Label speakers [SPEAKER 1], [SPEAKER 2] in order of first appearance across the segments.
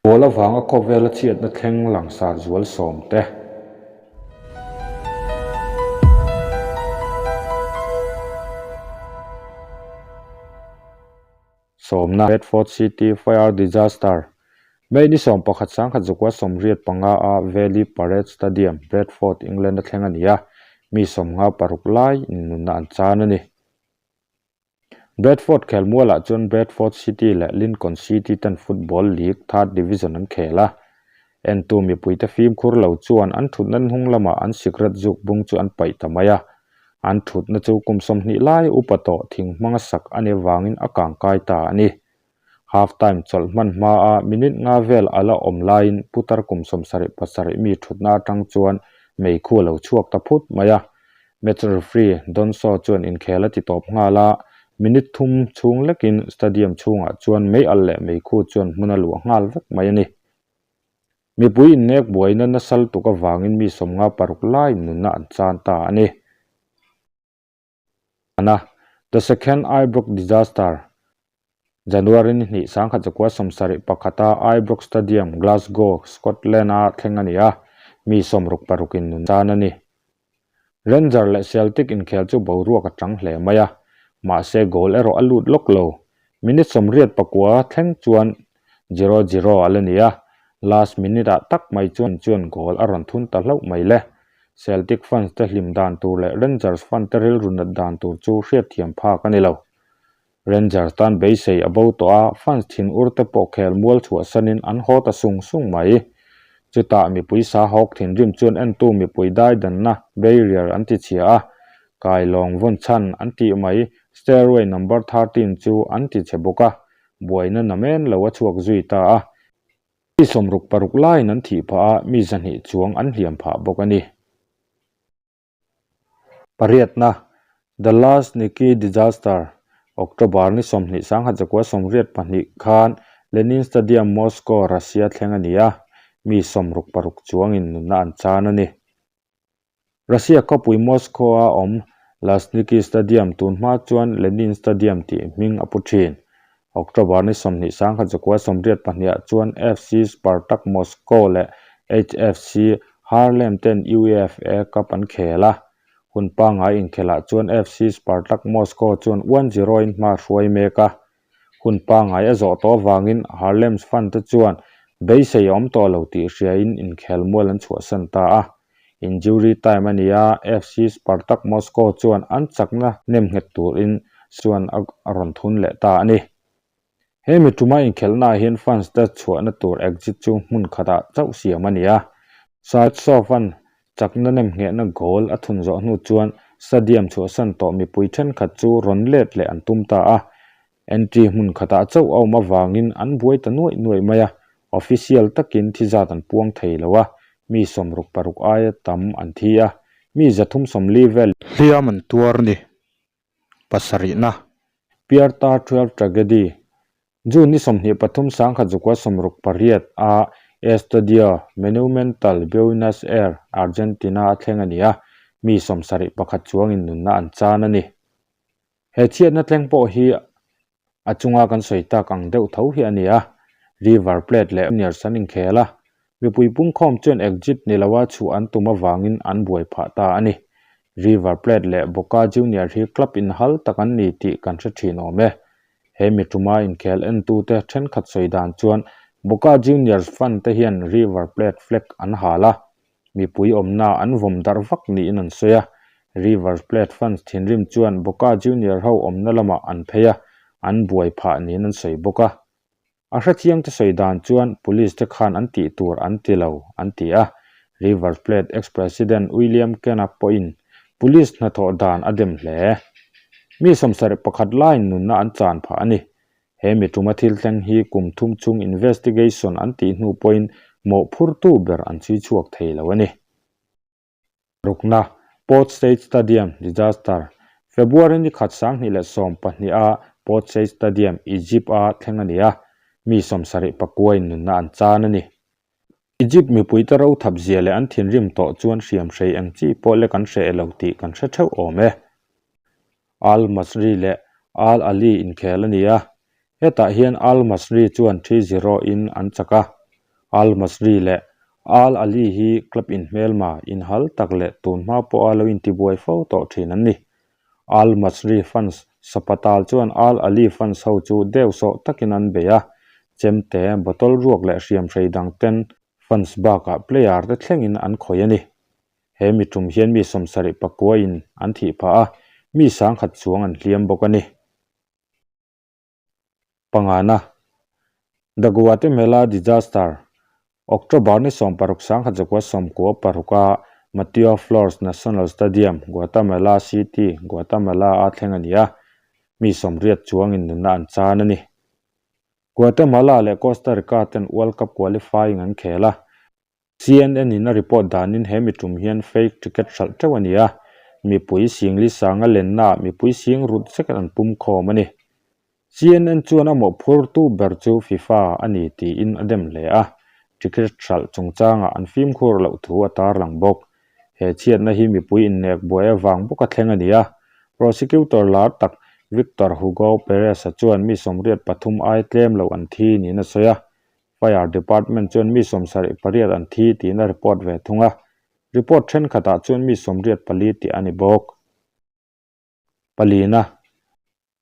[SPEAKER 1] Pawl avanga khawvela chhiatna thleng langsar zual sawm te. Sawmna, Bedford City Fire Disaster, May ni 11 1985 a Valley Parade Stadium, Bradford, England a thleng a ni a, mi 56 lai innunna an chan a ni. Bradford khelmualah chuan Bradford City leh Lincoln City ten Football League Third Division an khel a. Entu mipuite fimkhur lo chuan an thutna hnung lamah an sikret zuk bung chu an paih ta mai a. An thutna chu kum 20 lai upa tawh thing hmanga sak a nih avangin a kangkai ta a ni. Half time chawlh hman hmaa minute nga vel a la awm laiin putar kum 77 mi thutna atang chuan meikhu a lo chhuak ta phut mai a. Match referee Don Shaw chuan inkhel a ti tawp nghal a, minute thum chhung lekin stadium chhungah chuan mei al leh meikhu chuan hmun a luah nghal vek mai a ni. Mipui innek buaina nasal tuk avangin mi 56 lai nunna an chan ta a ni. Ana, The Second Ibrox Disaster, January ni hnih 1971 a Ibrox Stadium, Glasgow, Scotland a thleng a ni a, mi 66 in nun chan a ni. Ranger leh Celtic inkhel chu boruak a chang hle mai a, mahse goal erawh a lut lawk lo. Minute 89 thleng chuan zero zero a la ni a, last minute ah tak mai chuan chuan goal a rawn thun ta hlauh mai le. Celtic fans te hlim dan tur leh Rangers fan te rilru nat dan tur chu hriatthiam phak a ni lo. Rangers tan beisei a bo tawh a, fans thin ur te pawh khel mual chhuahsanin an haw ta sung sung mai. Chutah mipui sa hawk thinrim chuan entu mipui daidanna barrier an ti chhia a, kailawng vawn chhan an tih mai stairway number 13 chu an ti chhe bawk a, buaina namen lo a chhuak zui ta a. Mi 66 laiin an thih phah a, mi 200 chuang an hliam phah bawk a ni. Pariatna, The Luzhniki Disaster, October ni 20 1982 khan Lenin Stadium, Moscow, Russia thleng a ni a, mi 66 chuangin nunna an chan a ni. Russia khawpui Moscow-a awm Luzhniki Stadium tun hma chuan Lenin Stadium tih hming a pu thin. October ni 20 1982 ah chuan FC Spartak Moscow leh HFC Haarlem ten UEFA Cup an khel a. Hun pangngai inkhelh ah chuan FC Spartak Moscow chuan 1-0 in hma hruai mek a. Hun pangngai a zawh tawh avangin Haarlem's fan te chuan beisei a awm tawh lo tih hriain inkhel mual an chhuahsan ta a. Injury time a ni a, FC Spartak Moscow chuan an chakna nem nghet turin chuan a rawn thun leh ta a ni. He mi tuma inkhelhnaah hian fans te chhuahna tur exit chu hmun khatah chauh siam a ni a. Saitsov-a'n chakna nem nghehna goal a thun zawh hnu chuan stadium chhuahsan tawh mipui thenkhat chu rawn let leh an tum ta a. Entry hmun khatah chauh a awm avangin an buai ta nuaih nuaih mai a, official takin thi zat an puang thei lo a, mi 66 aia tam an thi a, mi 340 vel
[SPEAKER 2] hliam an tuar ni. Pasarihna.
[SPEAKER 1] Piarta 12 Tragedy, June ni 23 1968 a Estadio Monumental Buenos Aires, Argentina a thleng a ni a, mi 71 chuangin nunna an chan a ni. He chhiatna thleng pawh hi a chunga kan sawi tak ang deuh tho hi a ni a, River Plate leh Juniors an inkhel a, mipui pungkhawm chuan exit ni loa chhuah an tum avangin an buai phah ta a ni. River Plate leh Boca Junior hi club inhal tak an ni tih kan hre thin awm e. He mi tuma inkhel entute thenkhat sawi dan chuan Boca Juniors fan te hian River Plate flag an hal a, mipui awmna an vawm darh vak niin an sawi a. River Plate fans thinrim chuan Boca Junior ho awmna lamah an phei a, an buai phah niin an sawi bawk a. A hrethiam te sawi dan chuan police te khan an tih tur an ti lo, an ti a. River Plate ex-president William Kena pawhin police hnathawh dan a dem hle. Mi 71 laiin nunna an chan phah a ni. He mi tuma thil thleng hi kum thum chhung investigation an tih hnu pawhin mawhphurtu ber an chhui chhuak thei lo a ni. Rukna, Port Said Stadium disaster, February ni khat 2012 a Port Said Stadium, Egypt a thleng a ni a, mi 79 in nunna an chan a ni. Egypt mipuite ro thap zia leh an thinrim tawh chuan hriam hrei eng chi pawh lek an hreh lo tih kan hre theuh awm e. Al Masry leh Al Ahly inkhel a ni a, hetah hian Al Masry chuan 3-0 in an chak a. Al Masry leh Al Ahly hi club inhmelma, inhal tak leh tun hma pawha lo intibuai fo tawh thin an ni. Al Masry fans Sapatal chuan Al Ahly fans ho chu deuhsawh takin an bei a, chemte, bottle ruak leh hriamhrei dang ten fans bakah player te thlengin an khawih a ni. He mi tum hian mi 79 in an thih phah a, mi 1000 chuang an hliam bawk a ni. Pangana, The Guatemala Disaster, October ni 16 1996 a Mateo Flores National Stadium, Guatemala City, Guatemala a thleng a ni a, mi 80 chuangin nunna an chan a ni. Guatemala leh Costa Rica ten World Cup qualifying an khel a, CNN in a report danin he mi tum hian fake ticket hralh teuh a ni a, mipui singli sanga lennaah mipui sing rut zek an pum khawm a ni. CNN chuan a mawhphurtu ber chu FIFA a ni tiin a dem hle a, ticket hralh chungchangah an fimkhur loh thu a tarlang bawk. He chhiatna hi mipui innek buai avang bawka thleng a ni a, prosecutor lar tak Victor Hugo Perez-a chuan mi 83 ai tlem lo an thi niin a sawi a, Fire Department chuan mi 78 an thi tiin a report ve thung a, report thenkhatah chuan mi 84 tih a ni bawk. Palina,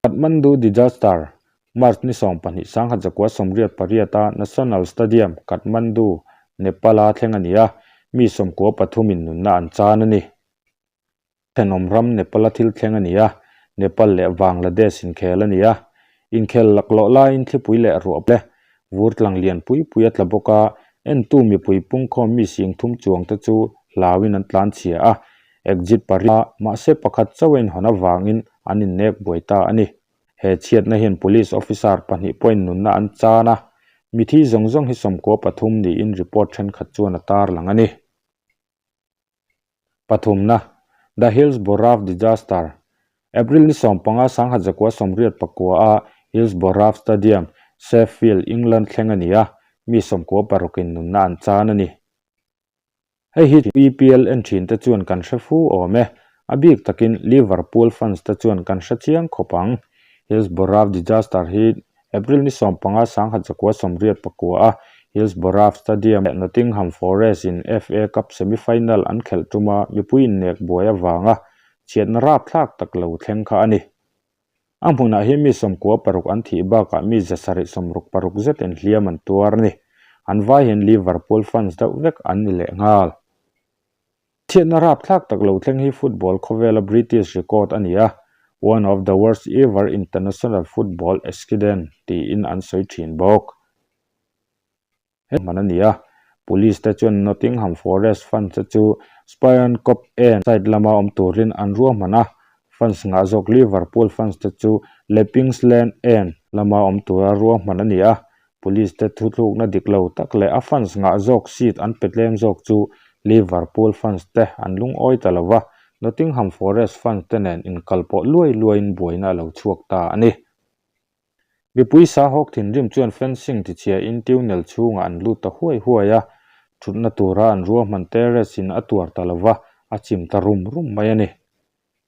[SPEAKER 1] Kathmandu Disaster, March ni 12 1988 a National Stadium, Kathmandu, Nepal-a thleng a ni a, mi 93 in nunna an chan a ni. Thenawm ram Nepal-a thil thleng a ni a, Nepal leh Bangladesh inkhel a ni a. Inkhel laklawh laiin thlipui leh ruah ple vur tlang lian pui pui a tla bawk a, entu mipui pungkhawm mi 3000 chuangte chu hlauin an tlan chhia a, exit pariat a, mahse pakhat chauh a inhawn avangin an innek buai ta a ni. He chhiatna hian police officer pahnih pawhin nunna an chan a, mithi zawng zawng hi 93 niin report thenkhat chuan a tarlang a ni. Pathumna, The Hillsborough Disaster, April ni 15 1989 a Hillsborough Stadium, Sheffield, England thleng a ni a, mi 96 in nunna an chan a ni. Hei hi EPL en thin te chuan kan hre fu awm e, a bik takin Liverpool fans te chuan kan hre chiang khawp ang. Hillsborough Disaster hi April ni 15 1989 a Hillsborough Stadium leh Nottingham Forest in FA Cup semi-final an khelh tuma mipui innek buai avanga chhiatna rapthlak tak lo thleng kha a ni. A hmunah hian mi 96 an thih bakah mi 766 zet inhliam an tuar a ni. An vai hian Liverpool fans deuh vek an ni lehnghal. Chhiatna rapthlak tak lo thleng hi football khawvela British record a ni a, one of the worst ever international football accident tiin an sawi thin bawk. He hman a ni a, police te chuan Nottingham Forest fans te chu Spion Kop End side lama awm turin an ruahman a, fans ngah zawk Liverpool fans te chu Leppings Lane End lama awm tura ruahman a ni a, Police te thuthlukna dik lo tak leh a fans ngah zawk seat an pe tlem zawk chu Liverpool fans te an lungawi ta lo va, Nottingham Forest fans te nen inkalpawh luai luaiin buaina a lo chhuak ta a ni. Mipui sahawk thinrim chuan fencing tichhiain tunnel chhungah an lut ta huai huai a, thutna tura an ruahman terrace in a tuar ta lo va, a chim ta rum rum mai a ni.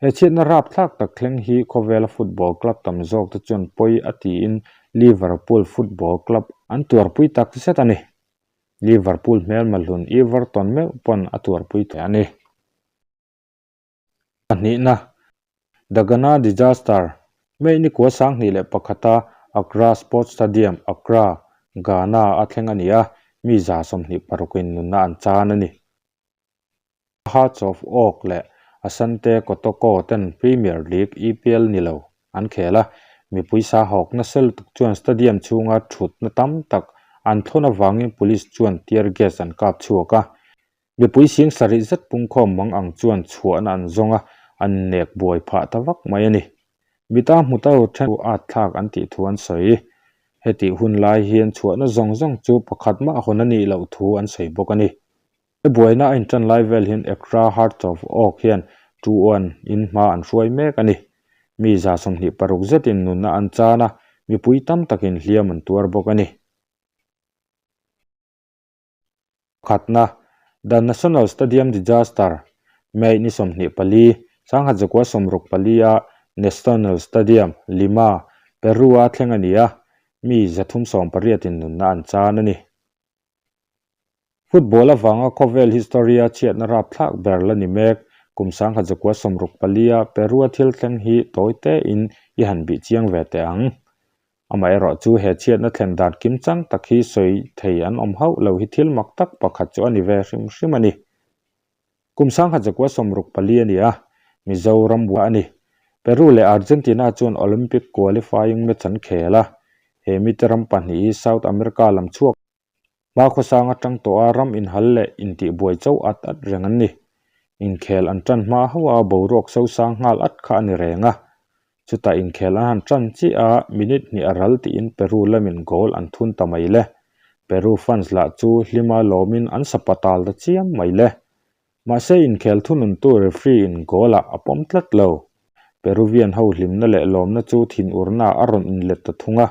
[SPEAKER 1] He chhiatna rapthlak tak thleng hi khawvela football club tam zawk te chuan pawi a tiin Liverpool football club an tuarpui tak zet a ni. Liverpool hmelma hlun Everton meuh pawn a tuarpui thei a ni. Pahnihna, The Ghana Disaster, May ni kua 2001 a Accra Sports Stadium, Accra, Ghana a thleng a ni a, mi 26 in nunna an chan a ni. Hearts of Oak leh Asante Kotoko ten Premier League, EPL, ni lo an khel a, mipui sa hawk nasa lutuk chuan stadium chhunga thutna tam tak an thlawn avangin police chuan tear gas an kap chhuak a. Mipui 7000 zet pungkhawm mang ang chuan chhuahna an zawng a, an nek buai phah ta vak mai a ni. Mita hmu to then at thlak an tih thu an sawi. Hetih hun lai hian chhuahna zawng zawng chu pakhat mah hawn a nih loh thu an sawi bawk a ni. He buaina a intan lai vel hian Accra Hearts of Oak hian 2-1 in hma an hruai mek a ni. Mi 26 zetin nunna an chan a, mipui tam takin hliam an tuar bawk a ni. Pakhatna, The National Stadium Disaster, May ni 24, 1964 a National Stadium, Lima, Peru-a thleng a ni a, mi 380 in nunna an chan a ni. Football avanga khawvel history-a chhiatna rapthlak ber la ni mek. Kum 1964-a Peru-a thil thleng hi tawi tein i han bih chiang ve teh ang. Amaherawh chu he chhiatna thlen dan kimchang tak hi sawi thei an awm hauh lo hi thil mak tak pakhat chu a ni ve hrim hrim a ni. Kum 1964 a ni a, Mizoram buai a ni. Peru leh Argentina chuan Olympic qualifying match an khel a, he mite ram pahnih hi South America lam chhuak Hmakhawsang atang tawha ram inhal leh intihbuai cho at at reng an ni. Inkhel an tan hma hauh a boruak sosang nghal at kha a ni reng a. Chutah inkhel an han tan chiah a, minute hnih a ral tiin Peru lamin goal an thun ta mai le. Peru fans lah chu hlima lawmin an sapa tal ta chiam mai le. Mahse inkhel thununtu referee in goal ah a pawm tlat lo. Peruvian ho hlimna leh lawmna chu thinurna a rawn inlet ta thung a.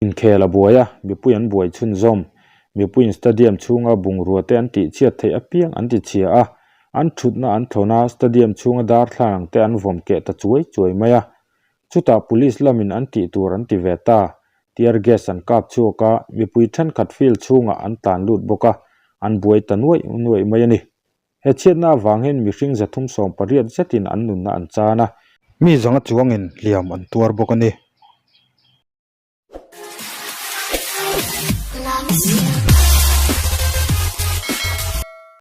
[SPEAKER 1] Inkhel a buai a, mipui an buai chhunzawm. Mipuiin stadium chhunga bungrua te an tihchhiat theih apiang an ti chhia a, an thutna an thlawn a, stadium chhunga darthlalang te an vawm keh ta chuai chuai mai a. Chutah police lamin an tih tur an ti ve ta. Tear gas an kap chhuak a, mipui thenkhat field chhungah an tlan lut bawk a, an buai ta nuaih nuaih mai a ni. He chhiatna avang hian mihring 318 zetin an nunna an chan a.
[SPEAKER 2] Mi zanga chuangin hliam an tuar bawk a ni.